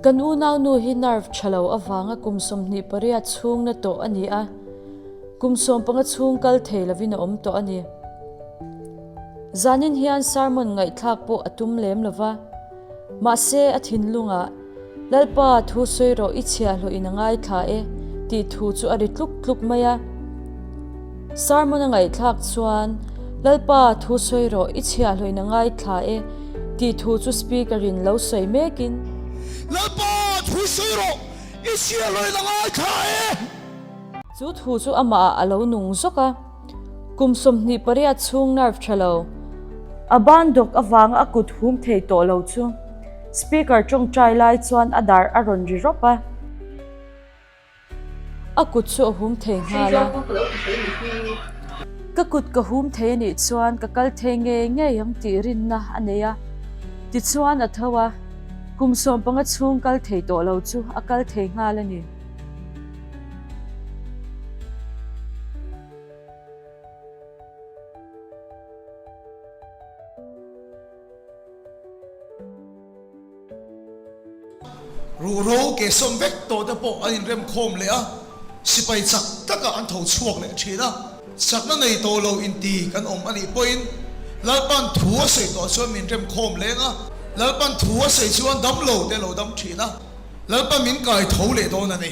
Kan unaunu hi nerve tha lo avanga kum 28 chhung na tawh a ni a, kum 15 chhung kal thei lovin a awm tawh a ni. Zanin hian sermon ngaihthlak pawh a tum lem lova, mahse a thinlungah, Lalpa, thu sawi rawh, i chhiahhlawhin a ngaithla e, tih thu chu a ri tluk tluk mai a. Sermon a ngaihthlak chuan, Lalpa, thu sawi rawh, i chhiahhlawhin a ngaithla e, tih thu chu speaker in lo sawi mekin. Lalpa, thu sawi rawh, i chhiahhlawhin a ngaithla e. Chu thu chu amah ah a lo nung zawk a. Kum 28 chhung nerve tha lo. A ban dawk avanga a kut hum thei tawh lo chu speaker tawngtai lai chuan a dar a rawn ri rawp a. A kut chu a hum thei nghal a. Ka kut ka hum thei anih chuan ka kal thei ngei ngei ang tih rinna a nei a. Tichuan a tho a, kum 15 chhung kal thei tawh lo chu a kal thei nghal a ni. Ruhro ke sawm vek tawh te pawh an inremkhawm leh a, sipai chak takah an tho chhuak leh thin a. Chakna nei tawh lo inti kan awm a nih pawhin Lalpan thu a sawi tawh chuan min remkhawm leng a, Lalpan thu a sawi chuan dam lo te lo dam thin a, Lalpan min kai tho leh dawn a ni.